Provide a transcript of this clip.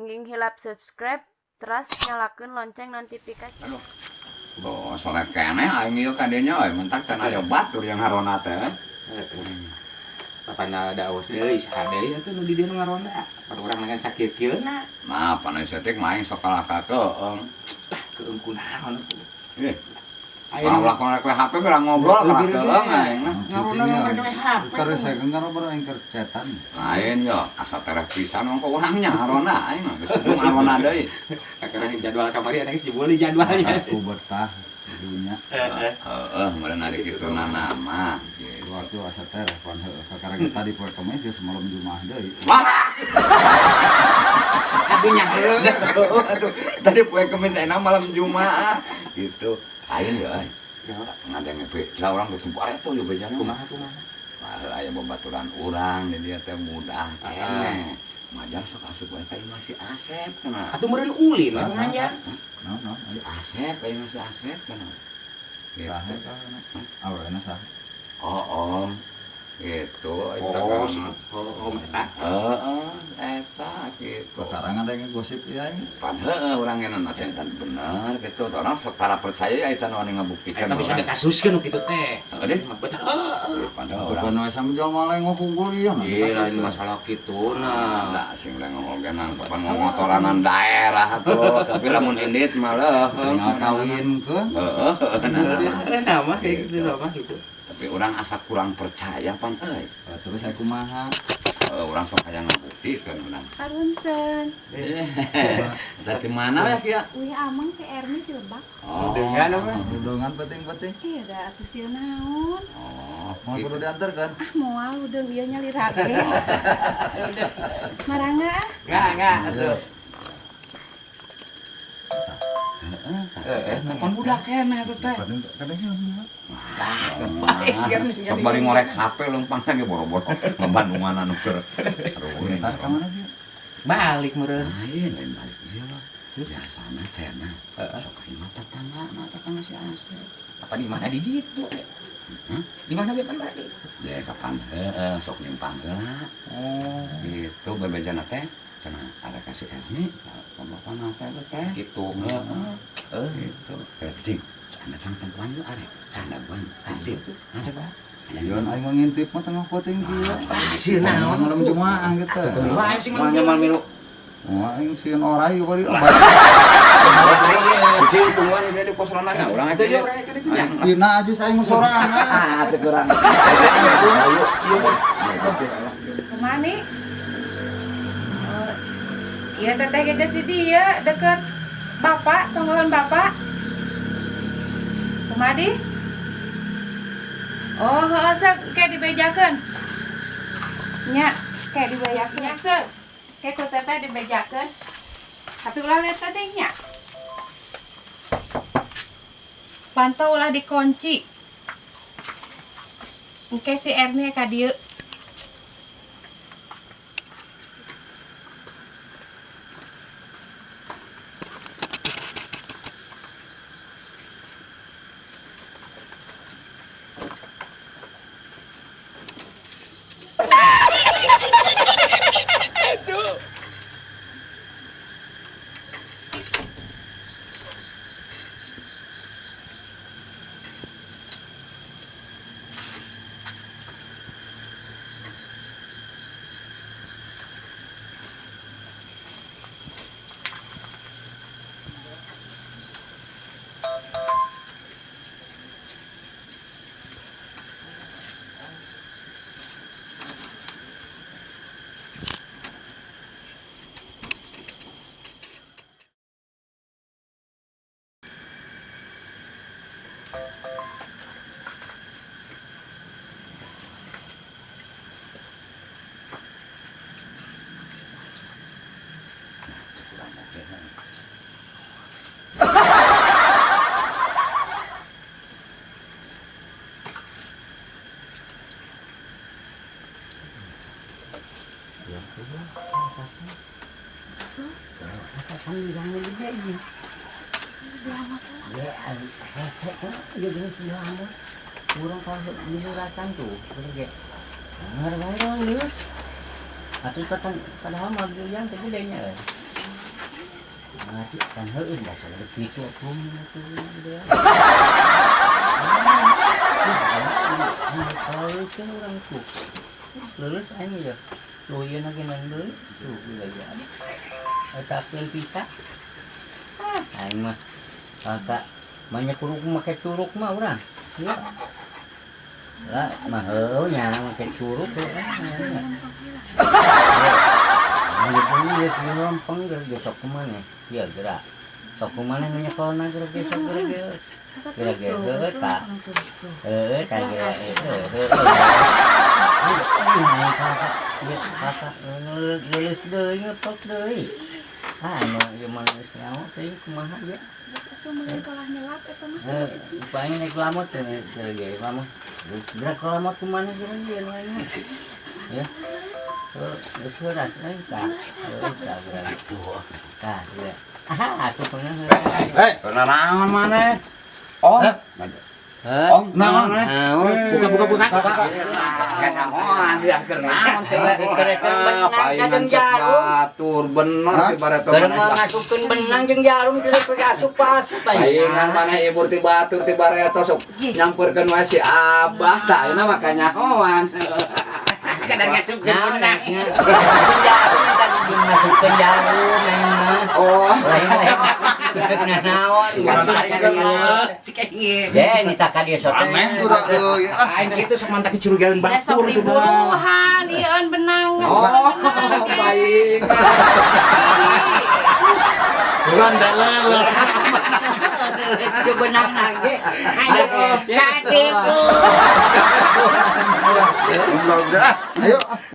Nging hilap subscribe, terus nyalakan lonceng notifikasi. Aduh. Oh, sore keneh aing ieu kadenya euy, mentak can aya batur yang ngarona teh. Papan ada awas deui saha deui atuh nu di dieu nu ngaronda. Pan urang mah sakieu-kieuna. Nah, pan setik mah aing sok kalah ka keung. Lah keung kunaon atuh. Ih, Aya ulah ulah kono rek HP berang ngobrol kalah keung aing mah. Ngaronda rek we HP. Terus saya kan ngobrol aing keur cetan. Lain yo, asa tereh pisan ongko urang nya ngarona aing mah geus kudu ngarona deui. Sekarang jadwal kamari ada geus jebol jadwalnya. Aku betah di dunya. Heeh, meureun ari kitu nama gitu. Waktu asa tereh pan heueuh kakara ge tadi poe Kemis geus malam Jumaah deui. Wah, Atuh nya heueuh. aduh, tadi poe Kemis enak malam Jumaah gitu. Lain ya, euy. Ngadenge beja urang geus bare tuh yo bejana. Kumaha kumaha? Wah, aya babaturan urang di dia teh mudah keneh. Majar sok asup wae ka imah si Asep cenah. Atuh meureun ulin atuh nganjang. No no. Si Asep, aya si Asep cenah. Gitu. Saha eta? Awena saha? Oh, om. Gitu, eta Oh, kan. si oh, eta. Heeh, eta gitu. Sekarang ada yang gosip ieu aing. Pan heueuh urang ngeun can bener gitu. Orang setara percaya eta nu anu ngabuktikan. Eta bisa urang. dikasuskeun nu kitu teh. Heeh, deh. Padahal Tuh urang kan we sama jelema lain ngomong ieu nah. Iya, lain masalah kitu nah. Nah, sing lengong oge nang papan ngotoranan daerah tuh, tapi lamun indit mah leuheung. Tinggal kawinkeun. Heeh, nah. Nah, mah kayak gitu mah gitu. Tapi orang asa kurang percaya pan euy. Lah, terus saya kumaha? Heeh, urang sok hayang ngabuktikeun urang. Punten. Dari di mana ya kia? Wih amang ke Erni di Lebak. Oh, Dengan apa? Udongan penting-penting. Iya da atuh sieun naon. Oh, Mau kudu diantarkeun. Ah moal udeung ieu nyalira ge. Udah. Marangga ah. Enggak, atuh. Heeh, telepon budak keneh atuh teh. Kadang Sok bari ngorek HP leumpang lagi boro-boro ngebandungan anu keur. Aduh, Entar ka mana dia? Balik meureun. Lain, lain balik ieu lah. Biasana cenah. Sok ka imah tetangga, mah tetangga si Asep. Apa di mana di ditu? Hah? Di mana ge pan balik? Ya kapan heeh sok nyimpang heula. Oh, Gitu bebejana teh cenah ada kasih Erni, ka bapana teh teh. gitu. Heeh. Gitu. Cing, anda tang tempuan yuk arek. Canda guan. Intip. Coba. Yeun aing mah ngintip mah tengah penting kieu. Sieun naon Malam Jumaah gitu. Wae sing Mah nyaman milu. Wah, aing sieun orai bari. Cing tungguan dia di pos ronda urang Itu dia urang kan itu nya. Dina aja aing mah sorangan. Ah, teu kurang. Kumaha nih? Oh, iya teteh ge geus di dieu deket bapak, tonggohan bapak. Kumaha di? Oh, heeh seuk kayak dibejakeun. Nya, kayak dibejakeun. Nya seuk. Kayak ku teteh dibejakeun. Tapi ulah lihat teteh nya. Pantau ulah dikunci. Engke si Erni ka dieu. Padahal mah yang teh gedenya euy. Mati kan heueuh dasar kitu atuh atuh dia. Kalau urang tuh. Lulus aing ya. Lu ieu na geunang deui. Tuh gila. Eta keun pita. Aing mah kakak banyak curug make curug mah urang. Ya. Lah mah heueuh nya make curug heueuh. Geus lempeng geus sok kumaha ya gerak. Sok kumaha nu nyekolna geura ge sok geura ge. Geura ge heueuh tah. Heueuh tah geura heueuh. Ya kakak lulus deui ngepok deui. Ah anu ieu mah geus nyaho teuing kumaha ieu. Geus atuh meureun kalah nyelap eta mah. Heuh, paling naik lamot teh geura ge lamot. Geus gerak lamot kumaha geura ge nu aing mah. Ya. Heuh, geus heuras euy tah. Heueuh tah geura. Tah, ieu. Ah, atuh pernah. Eh, karena naon maneh? Om. Heuh. Om, naon maneh? Naon? Buka buka buka. Naon sih keur naon sih teh? Keretan benang Palingan jeung cek jarum. batur bener si bareto Keur maneh. mah ngasupkeun benang jeung jarum teu asup asup Palingan maneh ibur ti batur ti bareto sok nyamperkeun wae si Abah tah ayeuna mah kanyahoan. Kadang ngasupkeun Naon benang. ngasupkeun jarum eta ngasupkeun jarum aing mah. Oh, Lain lain. Geus naon. Deh, nita ka dieu sote. Kurang deui ah. Aing kitu sok mantak kecurigaan Da sok batur tuh. diburuhan ieu benang. oh, baik. Kurang dalal. Itu benang nage. Katipu. Ayo.